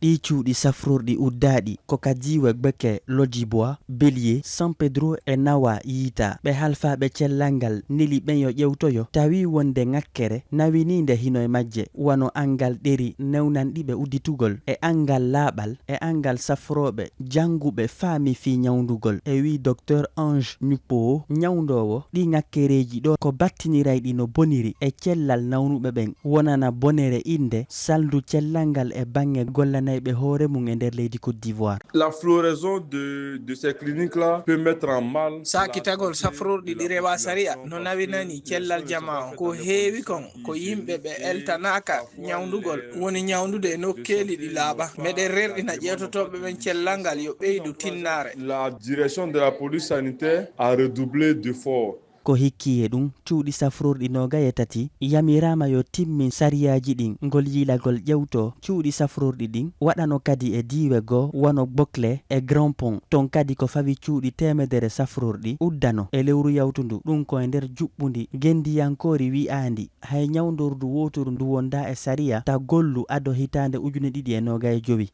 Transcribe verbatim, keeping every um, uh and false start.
Ɗii cuuɗi safrorɗi uddaaɗi ko ka diiwe Gbeke, Lodjibois, Bélier, San Pedro e Nawa yiitaa. Ɓe halfaaɓe cellal ngal neli ɓen yo ƴewtoyo, tawi wonde ŋakkere nawiniinde hino e majje, wano anngal ɗeri newnanɗi ɓe udditugol, e anngal laaɓal, e anngal safrooɓe jannguɓe faami fii ñawndugol, e wii Docteur Ange Ñuppo, ñawndoowo ɗii ŋakkereeji ɗoo ko battinirayɗi no boniri e cellal nawnuɓe ɓen, wonana bonere innde salndu cellal ngal e baŋŋe gollanayɓe hoore mum e nder leydi Côte d'Ivoire. La floraison de, de ces cliniques-là peut mettre en mal. Saakitagol safrorɗi ɗi rewaa sariya no nawinani cellal jamaa on. Ko heewi kon, ko yimɓe ɓe eltanaaka ñawndugol woni ñawndude e nokkeeli ɗi laaɓaa. Meɗen rerɗina ƴeewtotooɓe ɓen cellal ngal yo ɓeydu tinnaare. La direction de la police sanitaire a redoublé d'efforts. Ko hikki e ɗun, cuuɗi safrorɗi noogay e tati yamiraama yo timmin sariyaaji ɗin, ngol yiilagol ƴewtoo cuuɗi safrorɗi ɗin, waɗano kadi e diiwe goo wano Gbokle e Grand Pont. Ton kadi ko fawi cuuɗi teemedere safrorɗi uddano e lewru yawtundu, ɗun ko e nder juɓɓundi ngenndiyankoori wi'aandi hay ñawndordu wooturu ndu wondaa e sariya ta gollu ado hitaande ujune ɗiɗi e noogay e jowi.